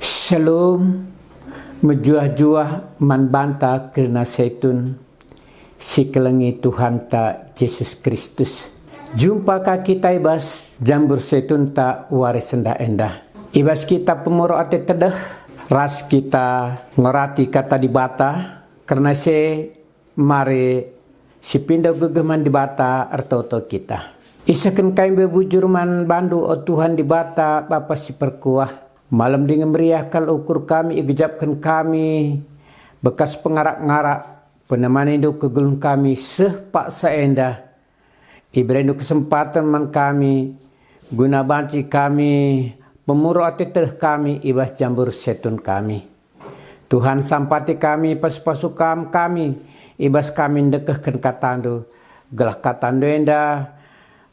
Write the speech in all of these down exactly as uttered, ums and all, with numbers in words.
Shalom, mejuah-juah man banta kerina Setun si kelengi Tuhanta Jesus Kristus. Jumpa ka kita i bas jambur Setunta wari sendah enda. I bas kita pemuruk ate tedeh, ras kita ngorati Kata Dibata, kerna se mari sipindo gegeh man Dibata ertoto kita. Isehken kai mbe bujur man bandu, o Tuhan Dibata, Bapa si perkuah. Malem dingen meriah kal ukur kami, igejapken kami bekas pengarak-ngarak, penemanindu kegeluhen kami seh paksa enda. Iberendu kesempaten man kami, guna banci kami pemuruk ate tedeh kami i bas jambur Setun kami. Tuhan, sampati kami, pasu-pasu Kam kami, i bas kami ndekehken KataNdu, gelah KataNdu enda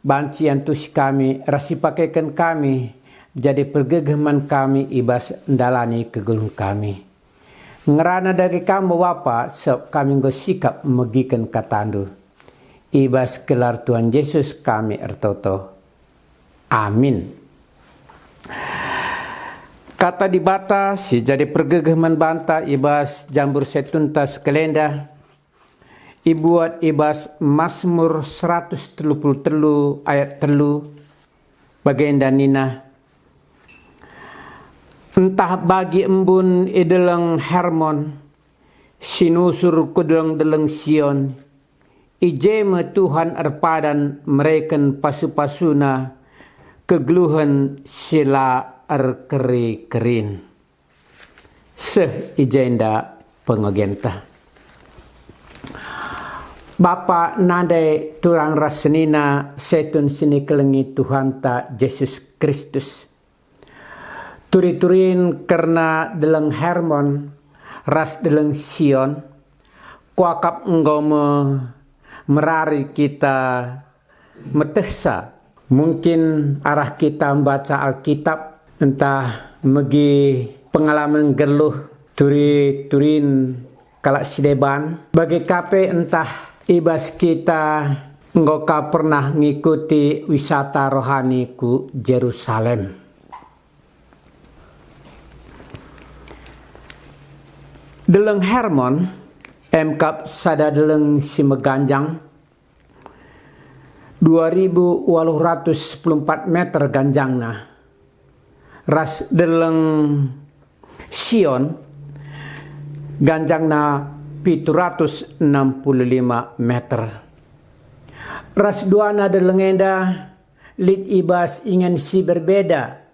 banci iantusi kami ras ipakeken kami jadi pergegeh man kami i bas ndalani kegeluhen kami. Ngerana dage Kam, o Bapa, sabap kami enggo sikap megiken KataNdu. I bas gelar Tuhan Jesus kami ertoto. Amin. Kata Dibata si jadi pergegeh man banta i bas jambur Setunta sekalenda ibuat i bas Masmur seratus telu puluh telu ayat telu, bagenda nina, "Ntah bagi embun i Deleng Hermon, si nusur ku deleng-deleng Sion, i je me Tuhan erpadan mereken pasu-pasuNa kegeluhen si la erkeri-kerin." Seh i jenda pengogenta. Bapa, nande, turang ras senina Setun si nikelengi Tuhanta Jesus Kristus. Turi-turin kerna Deleng Hermon ras Deleng Sion, kuakap enggo me merari kita metehsa. Mungkin arah kita mbaca Alkitab, ntah megi pengalamen nggeluh turi-turin kalak si deban, bage ka pe ntah i bas kita enggo ka pernah ngikuti wisata rohani ku Jerusalem. Deleng Hermon emkap sada deleng si meganjang, dua ribu waluh ratus sepuluh empat meter ganjangna, ras Deleng Sion ganjangna pitu ratus enam puluh lima meter. Ras duana deleng enda lit i bas ingan si berbeda.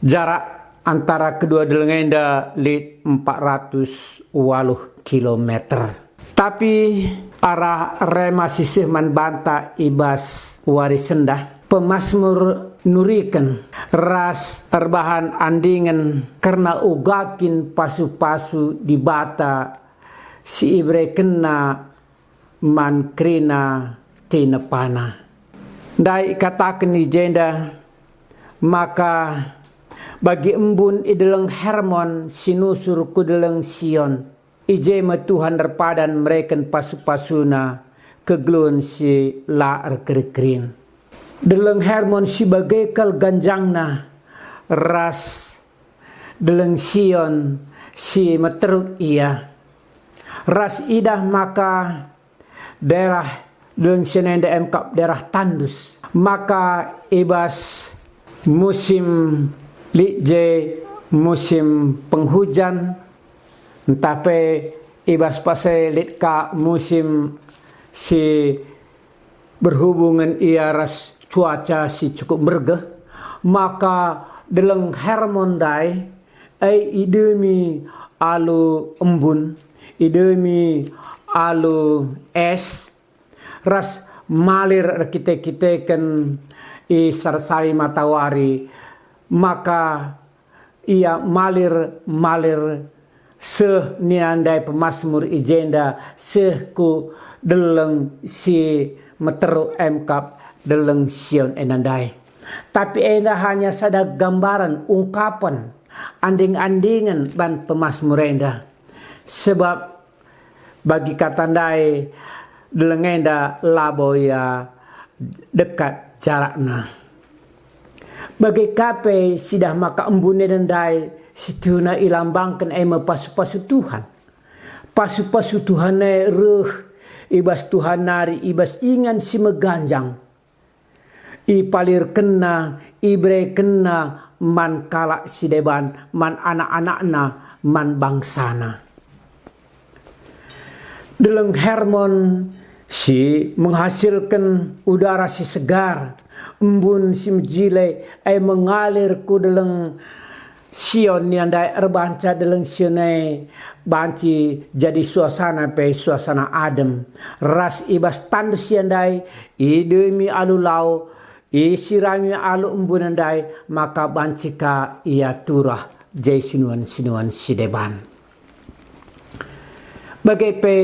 Jarak antara kedua deleng enda lit empat ratus waluh kilometer. Tapi arah rema si seh man banta i bas wari sendah, pemasmur nuriken ras erbahan andingen kerna uga kin pasu-pasu Dibata si iberekenNa man kerina tinepana. Ndai ikataken i jenda maka bagi embun i Deleng Hermon si nusur ku Deleng Sion, i je me Tuhan erpadan mereken pasu-pasuNa kegeluhen si la erkeri-kerin. Deleng Hermon si bage kal ganjangna ras Deleng Sion si meteruk ia. Ras idah maka daerah Deleng Sion enda emkap daerah tandus. Maka i bas musim lit je musim penghujan, ntah pe i bas paksa e lit ka musim si berhubungen ia ras cuaca si cukup mergeh, maka Deleng Hermon ndai, e, idemi alu embun, idemi alu es, ras malir erkite-kiteken i sarsari matawari, maka ia malir-malir seh nina ndai pemasmur i jenda, seh ku deleng si meteruk emkap Deleng Sion enda ndai. Tapi enda hanya sada gambaran, ungkapen, anding-andingen ban pemasmur enda. Sebab bagi kata ndai, deleng enda labo ia dekat jarakna. Bage ka pe sidah maka embun enda ndai situhuna ilambangken e me pasu-pasu Tuhan. Pasu-pasu Tuhan e reh i bas Tuhan nari i bas ingan si meganjang. IpalirkenNa, iberekenNa man kalak si deban, man anak-anakNa, man bangsaNa. Deleng Hermon si menghasilken udara si segar, embun si mejile, e mengalir ku Deleng Sion, ndai erbahanca Deleng Sion e banci jadi suasana pe suasana adem, ras i bas tandus si ndai, idemi alu lau, isirami alu embun ndai, maka banci ka ia turah je sinuan-sinuan si deban. Bage pe,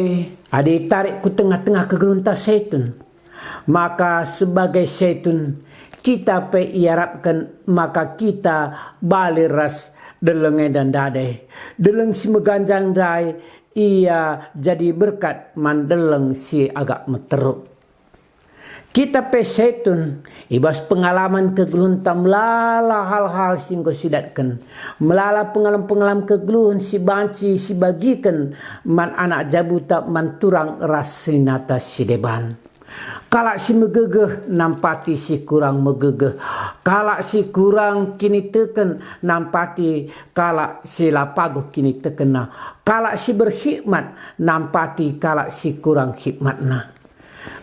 adi itarik ku tengah-tengah kegeluhenta Saitun, maka sebagai Saitun, kita pe iarapken maka kita bali ras deleng enda ndai. Deleng si meganjang ndai, ia jadi berkat man deleng si agak meteruk. Kita pe Saitun, i bas pengalaman kegeluhenta melala hal-hal si enggo sidatken, melala pengalaman-pengalaman kegeluhen si banci sibagiken man anak jabuta, man turang ras seninata si deban. Kalak si megegeh nampati si kurang megegeh, kalak si kurang kiniteken nampati kalak si la paguh kinitekenna, kalak si berhikmat nampati kalak si kurang hikmatna.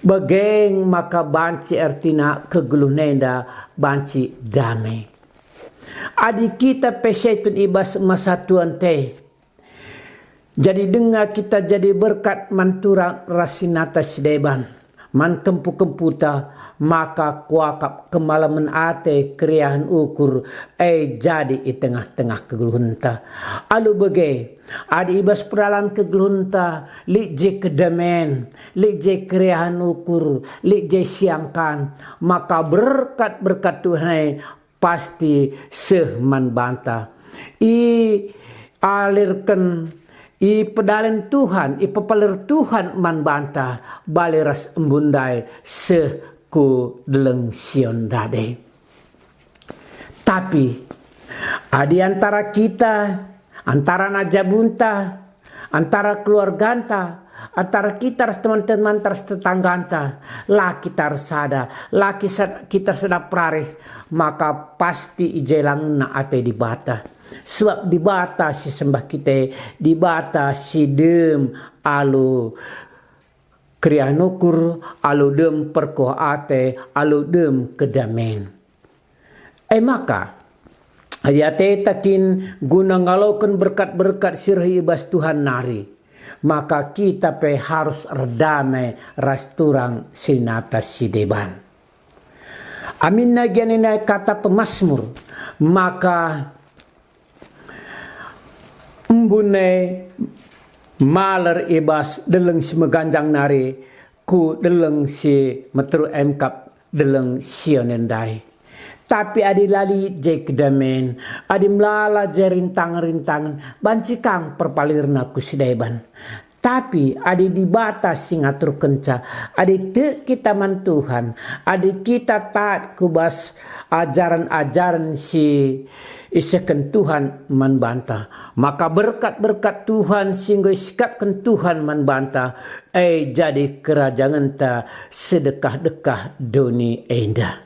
Bage maka banci ertina kegeluhen enda banci dame. Adi kita pe Saitun i bas masa tuanta e, jadi denga kita jadi berkat man turang ras seninata si deban, man kempu-kemputa, maka kuakap kemalemen ate, keriahen ukur, e jadi i tengah-tengah kegeluhenta. Alu bage, adi i bas perdalan kegeluhenta lit je kedamen, lit je keriahen ukur, lit je siangkan, maka berkat-berkat Tuhan e pasti seh man banta. Ialirken, ipedalen Tuhan, ipepaler Tuhan man banta, bali ras embun ndai seh ku Deleng Sion ndai. Tapi, adi antara kita, antara anak jabunta, antara keluarganta, antara kita ras teman-temanta ras tetangganta, la kita ersada, la kisa-, kita ersada perarih, maka pasti ijelangenna ate Dibata. Sebab Dibata si sembah kita, Dibata si dem alu keriahen ukur, alu dem perkuah ate, alu dem kedamen. E maka, adi ateta kin guna ngaloken berkat-berkat si reh i bas Tuhan nari, maka kita pe harus erdame ras turang seninata si deban. Aminna gia nina kata pemasmur, maka embun e maler i bas deleng si meganjang nari ku deleng si meteruk, emkap Deleng Sion ndai. Tapi adi la lit je kedamen, adi melala je rintangen-rintangen, banci kam perpalirna ku si deban. Tapi adi Dibata si ngaturkenca, adi tek kita man Tuhan, adi kita taat ku bas ajaren-ajaren si isehken Tuhan man banta, maka berkat-berkat Tuhan si enggo isikapken Tuhan man banta, e jadi kerajangenta sedekah-dekah doni enda.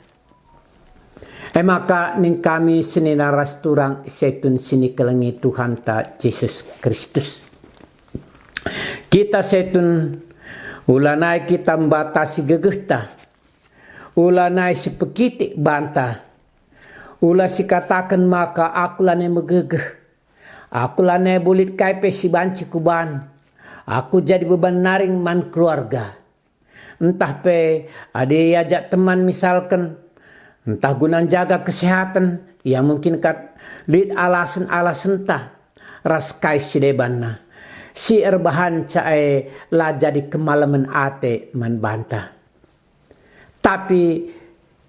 E maka ning kami senina ras turang Saitun si nikelengi Tuhanta Jesus Kristus. Kita Saitun, ulanai kita mbatasi gegehta, ulanai si pekitik banta, ula sikataken maka aku lanai megegeh, aku lanai bulit kai pe si banci kuban, aku jadi beban naring man keluarga. Ntah pe adi iajak teman misalken, ntah guna njaga kesehaten, ia mungkin kat lit alasen-alasenta ras kai si debanna, si erbahanca e la jadi kemalemen ate man banta. Tapi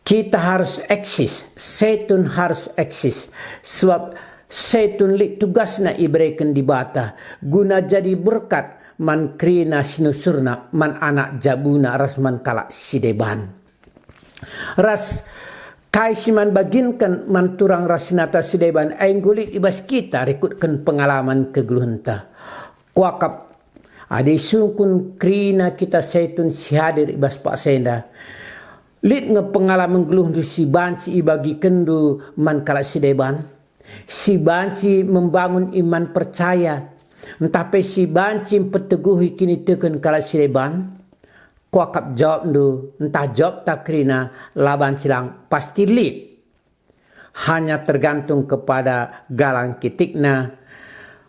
kita harus eksis, Saitun harus eksis, sebab Saitun lit tugasna ibereken Dibata guna jadi berkat man kerina si nusurna, man anak jabuna ras man kalak si deban. Ras Kai si man baginken man turang ras sinata si deban enggo lit i bas kita rikutken pengalaman kegeluhenta. Kuakap, adi sungkun kerina kita setun si hadir i bas paksa enda, lit nge pengalaman geluhndu si banci ibagikenndu man kalak si deban, si banci membangun iman percaya, ntah pe si banci mpeteguhi kiniteken kalak si deban? Kuakap jawabndu ntah jawabta kerina la banci lang, pasti lit. Hanya tergantung kepada galang kitikna,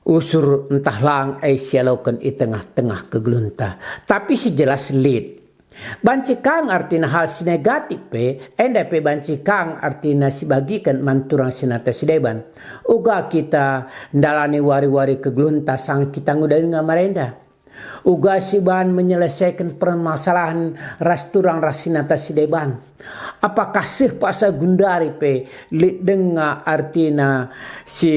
usur ntah lang e sialoken i tengah-tengah kegeluhenta. Tapi si jelas lit. Banci kang artina hal si negatif pe, enda pe banci kang artina si bagiken man turang sinata si deban. Uga kita ndalani wari-wari kegeluhenta sanga kita nguda denga marenda. Uga si bahan menyelesaiken permasalahen ras turang ras sinata si deban. Apakah seh paksa gundari pe lit denga artina si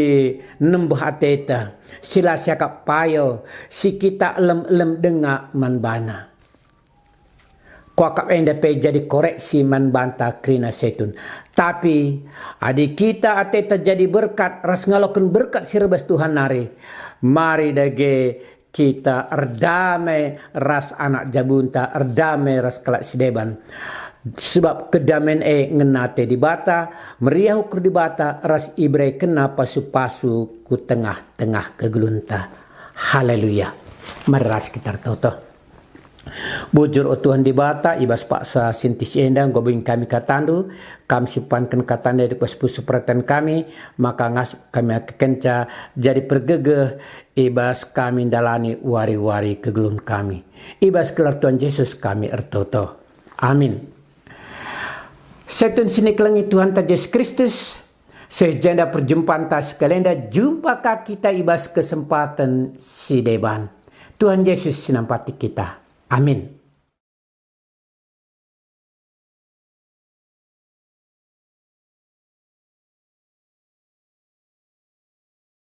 nembeh ateta, si la siakap payo, si kita elem-elem denga man bana? Kuakap enda pe jadi koreksi man banta kerina setun. Tapi, adi kita ateta jadi berkat ras ngaloken berkat si rebas Tuhan nari, mari dage kita erdame ras anak jabunta, erdame ras kalak si deban. Sebab kedamen e ngena ate Dibata, meriah ukur Dibata ras iberekenNa pasu-pasu ku tengah-tengah kegeluhenta. Haleluya. Mari ras kita ertoto. Bujur, o Tuhan Dibata, i bas paksa sinti si enda enggo bengin kami katandu, Kam si panken katandu i bas pusuh peraten kami, maka ngasup kami ate kenca jadi pergegeh i bas kami ndalani wari-wari kegeluhen kami. I bas gelar Tuhan Jesus kami ertoto. Amin. Setun si nikelengi Tuhanta Jesus Kristus, seh jenda perjumpanta sekali enda, jumpa ka kita i bas kesempaten si deban. Tuhan Jesus si nampati kita. Amin.